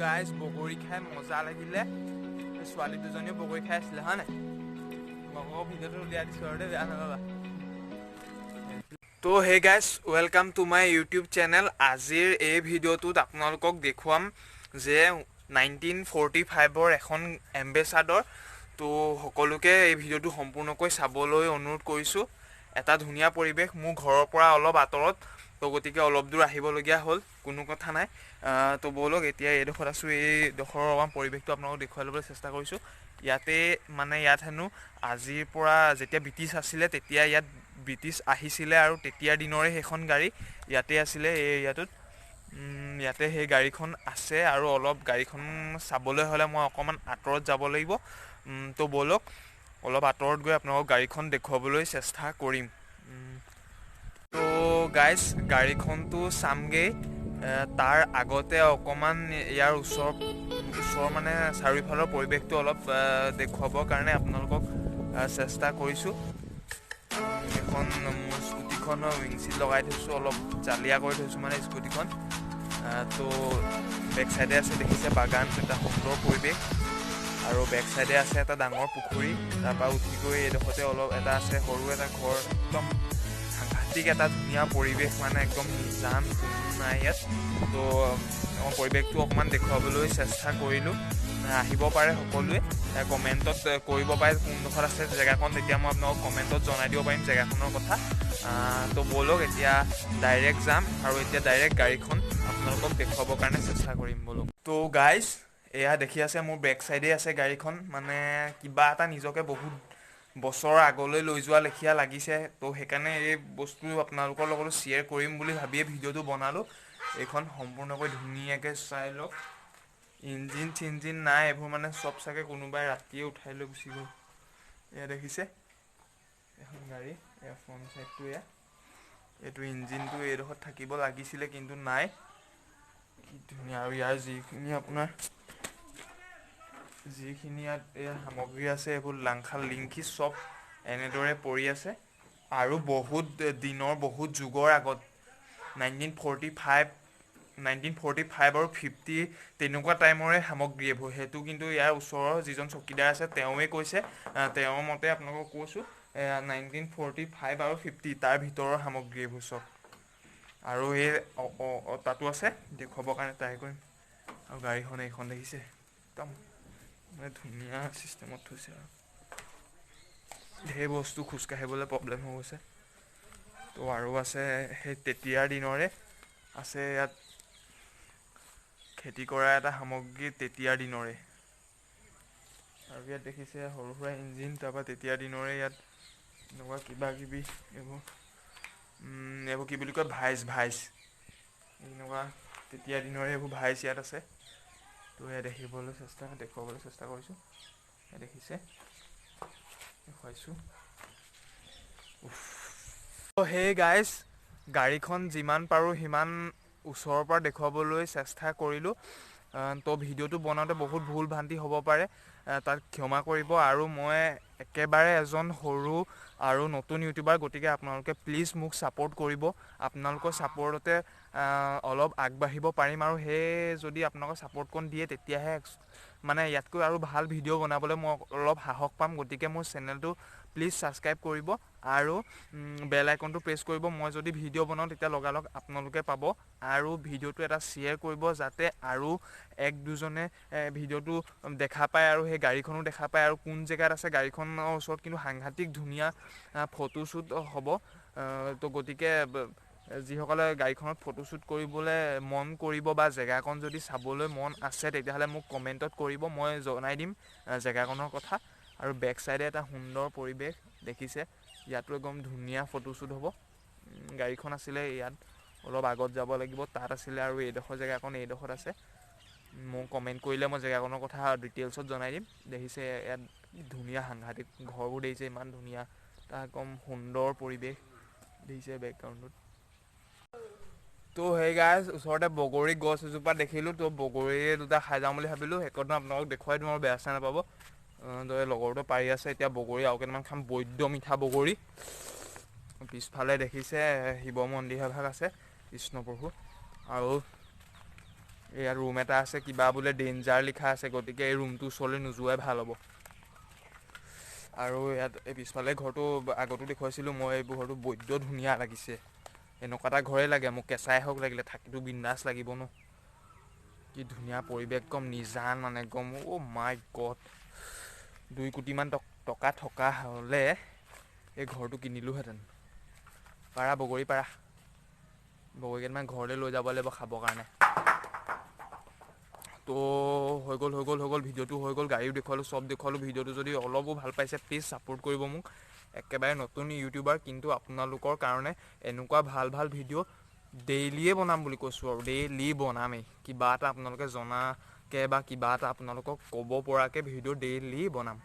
Guys, বগৰী খাই মজা লাগিলে। ছোৱালী দুজনীও বগৰী খাই আছিলে, হয় নাই? মই ভিডিঅ'টো উলিয়াই দিছোঁ আৰু দেই, বেয়া নাপাবা। তো hey guys, welcome to my YouTube channel. আজিৰ এই ভিডিঅ'টোত আপোনালোকক দেখুৱাম যে 1945ৰ এখন এম্বেচাডৰ। তো সকলোকে এই ভিডিঅ'টো সম্পূৰ্ণকৈ চাবলৈ অনুৰোধ কৰিছোঁ। এটা ধুনীয়া পৰিৱেশ, মোৰ ঘৰৰ পৰা অলপ আঁতৰত, তো গতিকে অলপ দূৰ আহিবলগীয়া হ'ল, কোনো কথা নাই। তো ব'লক, এতিয়া এইডোখৰত আছোঁ, এইডোখৰৰ অকণমান পৰিৱেশটো আপোনালোকক দেখুৱাই ল'বলৈ চেষ্টা কৰিছোঁ। ইয়াতে মানে ইয়াত হেনো আজিৰ পৰা যেতিয়া ব্ৰিটিছ আছিলে তেতিয়া ইয়াত ব্ৰিটিছ আহিছিলে, আৰু তেতিয়াৰ দিনৰে সেইখন গাড়ী ইয়াতে আছিলে, এই এৰিয়াটোত। ইয়াতে সেই গাড়ীখন আছে, আৰু অলপ গাড়ীখন চাবলৈ হ'লে মই অকণমান আঁতৰত যাব লাগিব। তো ব'লক, অলপ আঁতৰত গৈ আপোনালোকক গাড়ীখন দেখুৱাবলৈ চেষ্টা কৰিম। তো গাইজ, গাড়ীখনটো চামগেই, তাৰ আগতে অকণমান ইয়াৰ ওচৰ মানে চাৰিওফালৰ পৰিৱেশটো অলপ দেখুৱাবৰ কাৰণে আপোনালোকক চেষ্টা কৰিছোঁ। এখন মোৰ স্কুটিখনৰ উইংচিট লগাই থৈছোঁ, অলপ জালিয়া কৰি থৈছোঁ মানে স্কুটিখন। তো বেক চাইডে আছে দেখিছে বাগান, এটা সুন্দৰ পৰিৱেশ, আৰু বেক চাইডে আছে এটা ডাঙৰ পুখুৰী। তাৰপৰা উঠি গৈ এইডোখৰতে অলপ এটা আছে সৰু এটা ঘৰ, একদম সাংঘাতিক এটা ধুনীয়া পৰিৱেশ, মানে একদম নিজান, কোনো নাই ইয়াত। তো পৰিৱেশটো অকণমান দেখুৱাবলৈ চেষ্টা কৰিলোঁ। আহিব পাৰে সকলোৱে, কমেণ্টত কৰিব পাৰে কোনডোখৰত আছে জেগাখন, তেতিয়া মই আপোনালোকক কমেণ্টত জনাই দিব পাৰিম জেগাখনৰ কথা। তো ব'লক, এতিয়া ডাইৰেক্ট যাম আৰু এতিয়া ডাইৰেক্ট গাড়ীখন আপোনালোকক দেখুৱাবৰ কাৰণে চেষ্টা কৰিম, ব'লক। তো গাইজ, এয়া দেখি আছে মোৰ বেক চাইডে আছে গাড়ীখন, মানে কিবা এটা নিজকে বহুত বছৰৰ আগলৈ লৈ যোৱা লেখীয়া লাগিছে। তো সেইকাৰণে এই বস্তু আপোনালোকৰ লগতো শ্বেয়াৰ কৰিম বুলি ভাবিয়ে ভিডিঅ'টো বনালোঁ। এইখন সম্পূৰ্ণকৈ ধুনীয়াকৈ চাই লওক, ইঞ্জিন চিঞ্জিন নাই, এইবোৰ মানে চব চাগে কোনোবাই ৰাতিয়ে উঠাই লৈ গুচি গ'ল। এয়া দেখিছে এখন গাড়ী, এয়া ফ্ৰণ্ট চাইডটো, এয়া এইটো ইঞ্জিনটো এইডোখৰত থাকিব লাগিছিলে কিন্তু নাই। কি ধুনীয়া! আৰু ইয়াৰ যিখিনি আপোনাৰ যিখিনি ইয়াত এই সামগ্ৰী আছে, এইবোৰ লাংখাল লিংকি চব এনেদৰে পৰি আছে। আৰু বহুত দিনৰ বহুত যুগৰ আগত 1945, 1945 আৰু 50 তেনেকুৱা টাইমৰে সামগ্ৰী এইবোৰ। সেইটো কিন্তু ইয়াৰ ওচৰৰ যিজন চকীদাৰ আছে তেওঁৱে কৈছে, তেওঁৰ মতে আপোনালোকক কৈছোঁ, 1945 আৰু 50 তাৰ ভিতৰৰ সামগ্ৰী এইবোৰ চব। আৰু এই তাতো আছে, দেখুৱাবৰ কাৰণে ট্ৰাই কৰিম। আৰু গাড়ীখন এইখন দেখিছে, একদম মানে ধুনীয়া চিষ্টেমত থৈছে, আৰু ঢেৰ বস্তু, খোজকাঢ়িবলৈ প্ৰব্লেম হৈ গৈছে। তো আৰু আছে সেই তেতিয়াৰ দিনৰে আছে ইয়াত খেতি কৰা এটা সামগ্ৰী তেতিয়াৰ দিনৰে। আৰু ইয়াত দেখিছে সৰু সুৰা ইঞ্জিন, তাৰপৰা তেতিয়াৰ দিনৰে ইয়াত এনেকুৱা কিবা কিবি এইবোৰ, এইবোৰ কি বুলি কয়, ভাইচ, ভাইচ এনেকুৱা তেতিয়াৰ দিনৰে এইবোৰ ভাইচ ইয়াত আছে। তো এয়া দেখিবলৈ চেষ্টা দেখুৱাবলৈ চেষ্টা কৰিছোঁ, এয়া দেখিছে দেখুৱাইছোঁ। সেই গাইজ, গাড়ীখন যিমান পাৰোঁ সিমান ওচৰৰ পৰা দেখুৱাবলৈ চেষ্টা কৰিলোঁ। তো ভিডিঅ'টো বনাওঁতে বহুত ভুল ভ্ৰান্তি হ'ব পাৰে, তাত ক্ষমা কৰিব। আৰু মই একেবাৰে এজন সৰু আৰু নতুন ইউটিউবাৰ, গতিকে আপোনালোকে প্লিজ মোক ছাপৰ্ট কৰিব। আপোনালোকৰ ছাপৰ্টতে অলপ আগবাঢ়িব পাৰিম, আৰু সেই যদি আপোনালোকৰ ছাপৰ্টকণ দিয়ে তেতিয়াহে মানে ইয়াতকৈ আৰু ভাল ভিডিঅ' বনাবলৈ মই অলপ সাহস পাম। গতিকে মোৰ চেনেলটো প্লিজ ছাবস্ক্ৰাইব কৰিব আৰু বেল আইকনটো প্ৰেছ কৰিব। মই যদি ভিডিঅ' বনাওঁ তেতিয়া লগালগ আপোনালোকে পাব। আৰু ভিডিঅ'টো এটা শ্বেয়াৰ কৰিব, যাতে আৰু এক দুজনে ভিডিঅ'টো দেখা পায় আৰু সেই গাড়ীখনো দেখা পায় আৰু কোন জেগাত আছে গাড়ীখনৰ ওচৰত কিন্তু সাংঘাতিক ধুনীয়া ফটোশ্বুট হ'ব। তো গতিকে যিসকলে গাড়ীখনত ফটোশ্বুট কৰিবলৈ মন কৰিব বা জেগাকণ যদি চাবলৈ মন আছে তেতিয়াহ'লে মোক কমেণ্টত কৰিব, মই জনাই দিম জেগাকণৰ কথা। আৰু বেক চাইডে এটা সুন্দৰ পৰিৱেশ দেখিছে, ইয়াতো একদম ধুনীয়া ফটোশ্বুট হ'ব। গাড়ীখন আছিলে ইয়াত, অলপ আগত যাব লাগিব, তাত আছিলে। আৰু এইডোখৰ জেগাকণ এইডোখৰত আছে, মোক কমেণ্ট কৰিলে মই জেগাকণৰ কথা ডিটেইলছত জনাই দিম। দেখিছে ইয়াত ধুনীয়া সাংঘাতিক ঘৰবোৰ দেখিছে, ইমান ধুনীয়া এটা একদম সুন্দৰ পৰিৱেশ দেখিছে বেকগ্ৰাউণ্ডটোত। তো সেই গাইজ, ওচৰতে বগৰী গছ এজোপা দেখিলোঁ, তো বগৰী দুটা খাই যাওঁ বুলি ভাবিলোঁ। সেইকণো আপোনালোকক দেখুৱাই দিওঁ আৰু বেয়া চেয়া নাপাব। তো এই লগৰটো পাৰি আছে, এতিয়া বগৰী আৰু কেইটামান খাম, বৈদ্য মিঠা বগৰী। পিছফালে দেখিছে শিৱ মন্দিৰ এভাগ আছে, কৃষ্ণপ্ৰভু। আৰু ইয়াত ৰুম এটা আছে, কিবা বোলে ডেঞ্জাৰ লিখা আছে, গতিকে এই ৰুমটোৰ ওচৰলৈ নোযোৱাই ভাল হ'ব। আৰু ইয়াত এই পিছফালে ঘৰটো আগতো দেখুৱাইছিলোঁ মই, এই ঘৰটো বৈদ্য ধুনীয়া লাগিছে। এনেকুৱা এটা ঘৰেই লাগে মোক, কেঁচাই হওক লাগিলে, থাকিতো বিন্দাছ লাগিব ন। কি ধুনীয়া পৰিৱেশ, একদম নিজান মানে একদম। অ' মাই গড, 2 কোটিমান টকা থকা হ'লে এই ঘৰটো কিনিলোহেঁতেন। পাৰা বগৰী, পাৰা বগৰী কেইটামান ঘৰলৈ লৈ যাব লাগিব খাবৰ কাৰণে। তো হৈ গ'ল, হৈ গ'ল, হৈ গ'ল, ভিডিঅ'টো হৈ গ'ল, গাড়ীও দেখুৱালোঁ, চব দেখুৱালোঁ। ভিডিঅ'টো যদি অলপো ভাল পাইছে প্লিজ ছাপোৰ্ট কৰিব মোক। একেবাৰে নতুন ইউটিউবাৰ, কিন্তু আপোনালোকৰ কাৰণে এনেকুৱা ভাল ভাল ভিডিঅ' ডেইলিয়ে বনাম বুলি কৈছোঁ, আৰু ডেইলি বনামেই। কিবা এটা আপোনালোকে জনাকৈ বা কিবা এটা আপোনালোকক ক'ব পৰাকৈ ভিডিঅ' ডেইলি বনাম।